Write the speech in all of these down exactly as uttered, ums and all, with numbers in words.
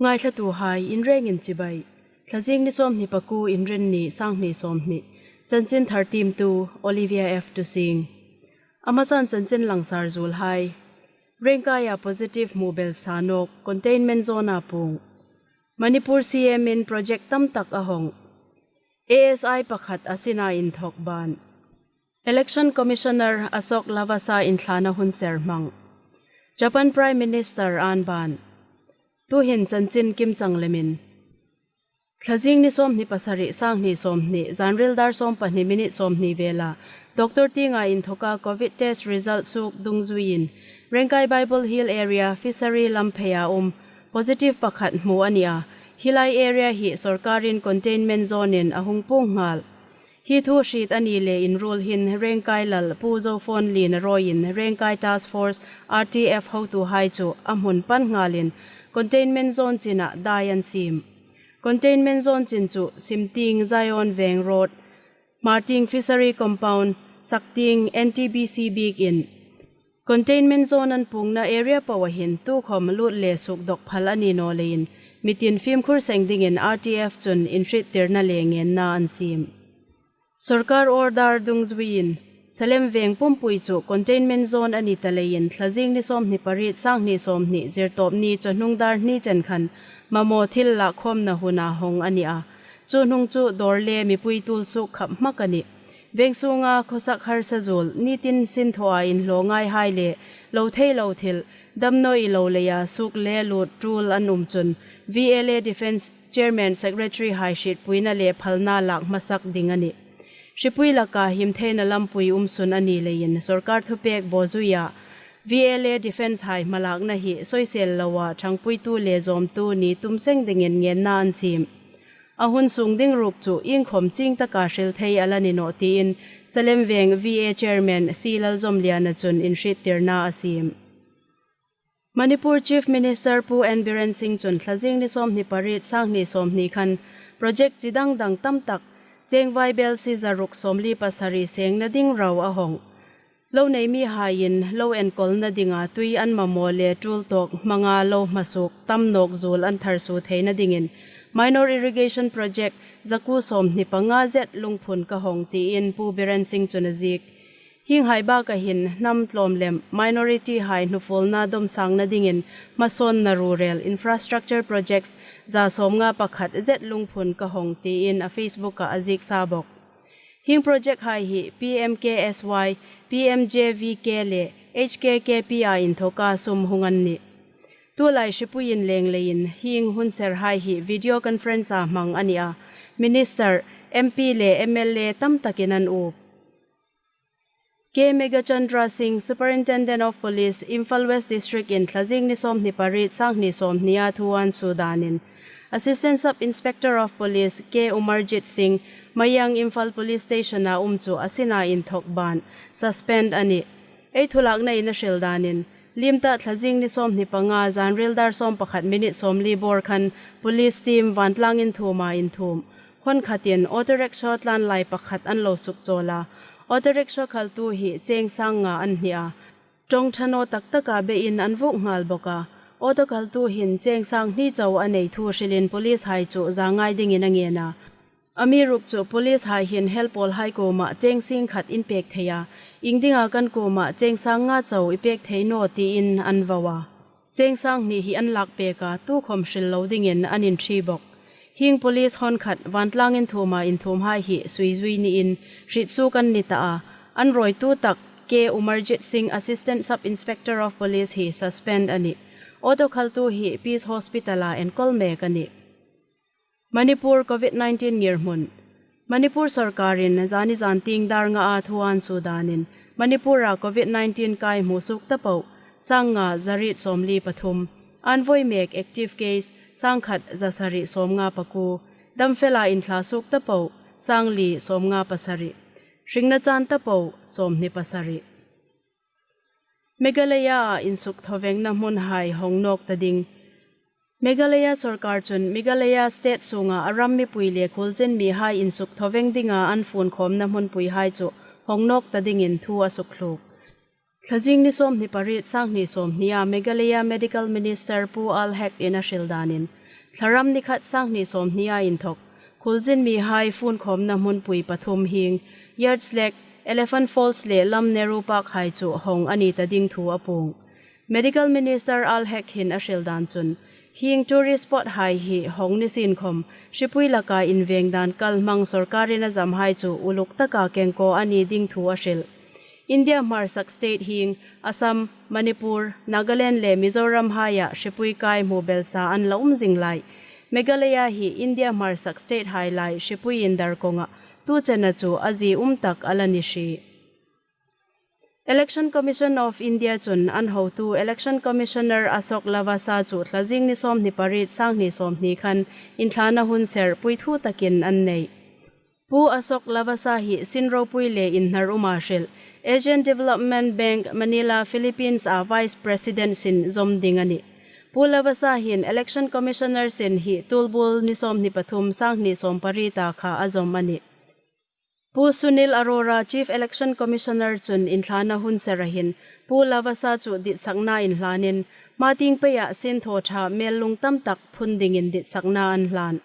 Ngaithlatuhai inrengin chibai. Thlazing ni sawmhni pakuo, Inrinni, sanghni sawmhni. Chanchin thar tiemtu Olivia F Tusing. A hmasan chanchin langsar zuolhai. Rengkaia positive hmu belsa nawk, containment zone-a puong. Manipur C M-in project tamtak a hawng. A S I pakhat a sina inthawk ban. Election Commissioner Ashok Lavasa inthlana hun ser hmang. Japan Prime Minister an ban. Tuhin chanchin kimchang lemin. Thlazing ni sawmhni pasari, sanghni sawmhni, zanril dar sawm pahni minute sawmhni vela, doctor tienga inthawka covid test result suok dungzuiin, Rengkai Bible Hill area, Fishery lam pheia um, positive pakhat hmu a ni a. Hi lai area hi sorkarin containment zone-in a hung puong nghal. Hi thu hriet a ni le inruol hin Rengkai lal Pu Zophone Lien a rawiin Rengkai Task Force R T F hotuhai chu a hmun pan nghalin containment zone chinah dai an siem. Containment zone chin chu Simtieng Zion Veng Road, Hmartieng Fishery Compound, Saktieng N T B C biekin. Containment zone an puongna area poa hin tukhom lut le suok dawk phal a ni naw leiin, mitin fimkhur seng dingin R T F chun inhriettirna le ngenna an siem. Sorkar order dungzuiin, Salem Veng pumpui chu containment zone a ni ta leiin, Thlazing ni sawmhni pariet, sanghni sawmhni, Zirtawpni chawhnung dar hni chen khan mamaw thil lahkhawmna huna hawng a ni a. Chu hnung chu dawr le mipui tul suok khap hmak a nih. Veng sunga khawsak harsa zuol, nitin sinthawa inhlaw ngaihai le lo thei lo thil, damnaw ilo leia suok le lut tul an um chun, V L A Defence Chairman Secretary hai hrietpuina le phalna lak hmasak ding a nih. Hripui laka himtheina lampui um sun a ni leiin, sorkar thupek bawzuia V L A Defence hai hmalakna hi soisel loa thangpuitu le zawmtu ni tum seng dingin ngenna an siem. A hun sung ding ruok chu iengkhom ching taka hril thei a la ni nawh tiin Salem Veng V A Chairman C Lalzawmliana chun inhriettirna a siem. Manipur Chief Minister Pu N Biren Singh chun Thlazing ni sawmhni pariet, sanghni sawmhni khan project chi dang dang tamtak, cheng vaibelsi zaruk sawmli pasari sengna ding rau a hawng. Lo nei mihaiin lo enkawlna dinga tui an mamaw le tul tawk hmanga lo hmasuok tam nawk zuol an tharsuo theina dingin Minor Irrigation Project zakuo sawmhni panga zet lungphun ka hawng tiin Pu Biren Singh chun a ziek. Hienghai baka hin hnam tlawm lem minority hai hnufawlna dawmsangna dingin hmasawnna rural infrastructure projects za sawmnga pakhat zet lungphun ka hawng tiin a Facebook-a a zieksa bawk. Hieng project hai hi P M K S Y, P M J V K le H K K P-a inthawka sum hung an nih. Tulai hripuiin leng leiin hieng hun serhai hi video conference-a hmang a ni a. Minister, M P le M L A tamtakin an up. K Meghachandra Singh, Superintendent of Police, Imphal West District-in Thlazing ni sawmhni pariet, sanghni sawmhnia thu an suo danin, Assistant Sub Inspector of Police K Umarjit Singh, Mayang Imphal Police Station-a um chu a sina inthawk ban suspend a nih. Ei thulaknain a hril danin, liemta Thlazing ni sawmhni panga zanril dar sawm pakhat minute sawmli bawr khan police team vantlang inthuoma inthuom. Hawnkhatin auto rickshaw tlan lai pakhat an lo sukchawl a. Auto rickshaw khaltu hi cheng sang nga an hni a. Ṭawng ṭha naw tak taka beiin an vuok nghal bawk a. Auto khaltu hin cheng sang hni chau a nei thu hrilin police hai chu zangai dingin a ngen a. Amiruokchu police hai hin helpawlhai kuoma cheng sing khat in pek thei a, iengdinga kan kuoma cheng sang nga chau i pek thei naw tiin an vau a. Cheng sang hni hi an lak pek a, tukhom hril lo dingin an inṭhi bawk. Hieng police hawnkhat vantlang inthuoma inthuomhai hi suizui niin hriet suok an ni ta a. An rawitu tak K Umarjit Singh, Assistant Sub Inspector of Police hi suspend a nih. Auto khaltu hi Peace Hospital-a enkawl mek a nih. Manipur covid nineteen ngirhmun. Manipur sorkarin zani zantieng dar ngaa thu an suo danin, Manipur-a covid nineteen kai hmu suok ta po, sang nga zariet sawmli pathum. An voi mek active case, sang khat zasari sawmnga pakuo. Damfela inthla suok ta po, sang li sawmnga pasari. Hringna chan ta po, sawmhni pasari. Meghalaya-a insuk thovengna hmunhai hawng nawk ta ding. Meghalaya sorkar chun Meghalaya state sunga a ram mipui le khuolzin mihai insuk thoveng dinga an funkhawmna hmunpuihai chu hawng nawk ta dingin thu a sukhluk. Thlazing ni sawmhni pariet, sanghni sawmhnia Meghalaya Medical Minister Pu Al Haq-in a hril danin, Thlaram ni khat, sanghni sawmhni a inthok, khulzin mihai funkhawmna hmunpui pathum hieng Yards Lake, Elephant Falls le Lam Nehru Park hai chu hawng a ni ta ding thu a puong. Medical Minister Al Haq hin a hril dan chun, hieng tourist spot hai hi hawng ni sien khawm, hripui laka inveng dan kal hmang sawrkarin a zamhai chu uluk taka kengkaw a ni ding thu a hril. India hmarsak state hieng Assam, Manipur, Nagaland le Mizoram haia hripui kai hmu belsa an la um zing lai, Meghalaya hi India hmarsak state hai lai hripui indar kawnga tu chena chu a zie um tak a la ni hri. Election Commission of India chun an hotu Election Commissioner Ashok Lavasa chu Thlazing ni sawmhni pariet, sanghni sawmhni khan inthlana hun ser puithu takin an nei. Pu Ashok Lavasa hi sin ropui le inhnar uma hril, Asian Development Bank, Manila, Philippines a Vice President sin zom ding a nih. Pu Lavasa hin Election Commissioner sin hi Tulbul ni sawmhni pathum, sanghni sawmpariet a kha a zom a nih. Pu Sunil Arora, Chief Election Commissioner chun inthlana hun sera hin Pu Lavasa chu ditsakna inhlanin, hma tieng peia sin thaw ṭha mel lung tam tak phun dingin ditsakna an hlan.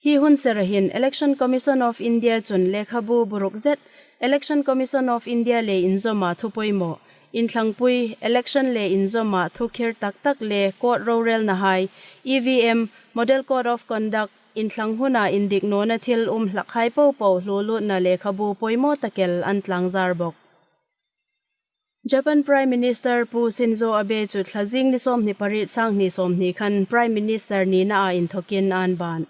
Hi hun sera hin Election Commission of India chun lekhabu buruk zet, Election Commission of India le inzawma thu poimaw, inthlangpui, election le inzawma thu khir tak tak le court rorelna hai, E V M, Model Code of Conduct, intlang huna indik nawna thil um hlak hai popo hluolutna lekhabu poimaw tak el an tlangzar bawk. Japan Prime Minister Pu Shinzo Abe chu Thlazing ni sawmhni pariet, sanghni sawmhni khan Prime Minister nina a inthokin an ban.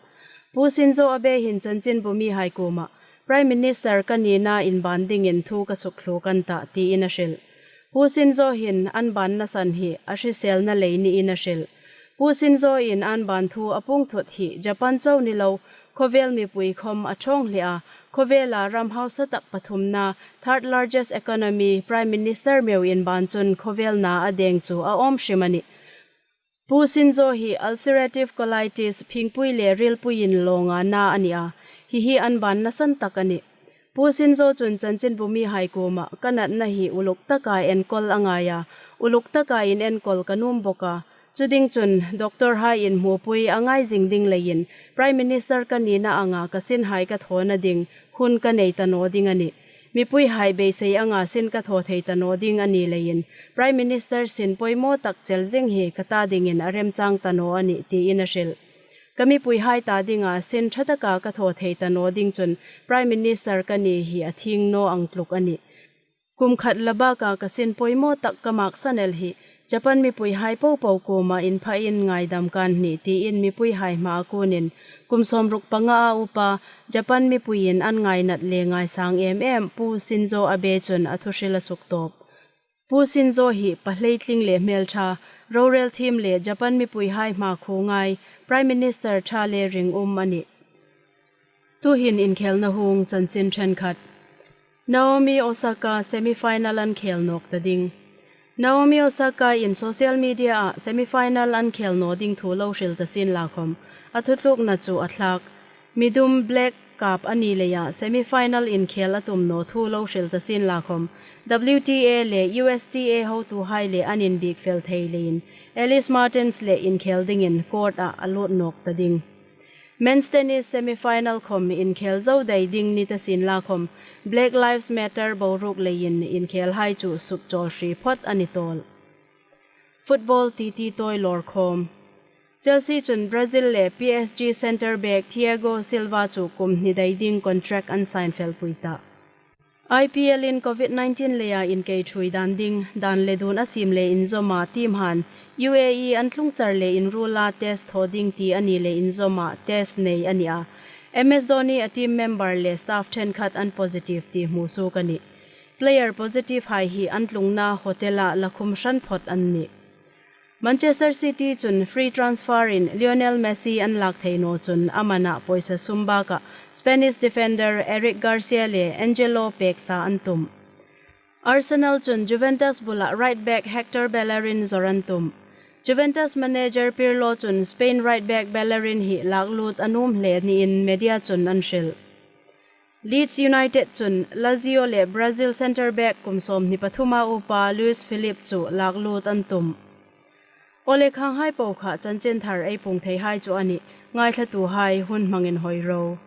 Pu Shinzo Abe hin chanchinbu mihai kuoma Prime Minister ka nina inban dingin thu ka sukthlu kan ta tiin a hril. Pu Shinzo hin an banna san hi a hriselna lei niin a hril. Pu Shinzo in an ban thu a puong thut hi Japan chau ni lo, khawvel mipui khawm a ṭhawng hle a, khawvela ram hausa tak pathumna, third largest economy, Prime Minister meu inban chun khawvel na a deng chu a awm hrim a nih. Pu Shinzo hi ulcerative colitis, phingpui le rilpui inlawnga na a ni a, hi hi an banna san tak a nih. Pu Shinzo chun chanchinbu mihai kuoma ka natna hi uluk taka enkawl a ngai a, uluk taka inenkawl ka nuom bawk a. Chu ding chun doctor hai in hmupui a ngai zing ding leiin Prime Minister ka nina anga ka sinhai ka thawna ding hun ka nei ta naw ding a nih. Mipuihai beisei anga sin ka thaw thei ta naw ding a ni leiin Prime Minister sin poimaw tak chel zing hi ka ta dingin a remchang ta naw a nih tiin a hril. Ka mipuihai ta dinga sin ṭha taka ka thaw thei ta naw ding chun Prime Minister ka ni hi a thieng naw ang tluk a nih. Kum khat la baka ka sin poimaw tak ka maksan el hi Japan mipuihai popo kuoma inphain ngaidam kan hni tiin mipuihai hmaa kunin kum sawmruk panga a upa Japan mipuiin an ngainat le ngaisang em em Pu Shinzo Abe chun a thuhril a suktawp. Pu Shinzo hi pahleitling le hmelṭha, rorel thiem le Japan mipuihai hmakhuo ngai, Prime Minister ṭha le ringum a nih. Tuhin inkhelna hung chanchin ṭhenkhat. Naomi Osaka semi-final an khel nawk ta ding. Naomi Osaka in social media-a semi-final an khel naw ding thu lo hril ta sien la khawm, a thutlukna chu a thlak. Midum Black kap a ni leia semi-final inkhel a tum naw thu lo hril ta sien la khawm, W T A le U S T A hotuhai le an inbiek fel thei leiin Elise Mertens le inkhel dingin court-ah a lut nawk ta ding. Men's tennis semi-final khawm inkhel zo dai ding ni ta sien la khawm, Black Lives Matter boruok leiin inkhelhai chu sukchawl hri phawt a ni tawl. Football titi tawi lawr khawm. Chelsea chun Brazil le P S G centre back Thiago Silva chu kum hni dai ding contract an sign felpui ta. I P L-in Covid nineteen leia inkei ṭhuoi dan ding, dan le dun a siem le inzawma team han U A E an tlung char le inruola test thaw ding ti a ni le inzawma test nei a ni a. M S Dhoni a team member le staff ṭhenkhat an positive ti hmusuok a nih. Player positive hai hi an tlungna hotel-a la khum hran phawt an nih. Manchester City chun free transfer-in Lionel Messi an lak thei naw chun a mana pawisa sum bakah Spanish defender Eric Garcia le Angelo peksa an tum. Arsenal chun Juventus bula right back Hector Bellerin zawr an tum. Juventus manager Pirlo chun Spain right back Bellerin hi laklut a nuom hle niin media chun an hril. Leeds United chun Lazio le Brazil centre back kum sawmhni pathuma upa Luis Felipe chu laklut an tum. Awle, khanghai po kha chanchin thar ei puong theihai chu a nih. Ngaithlatuhai, hun hmangin hawi ro.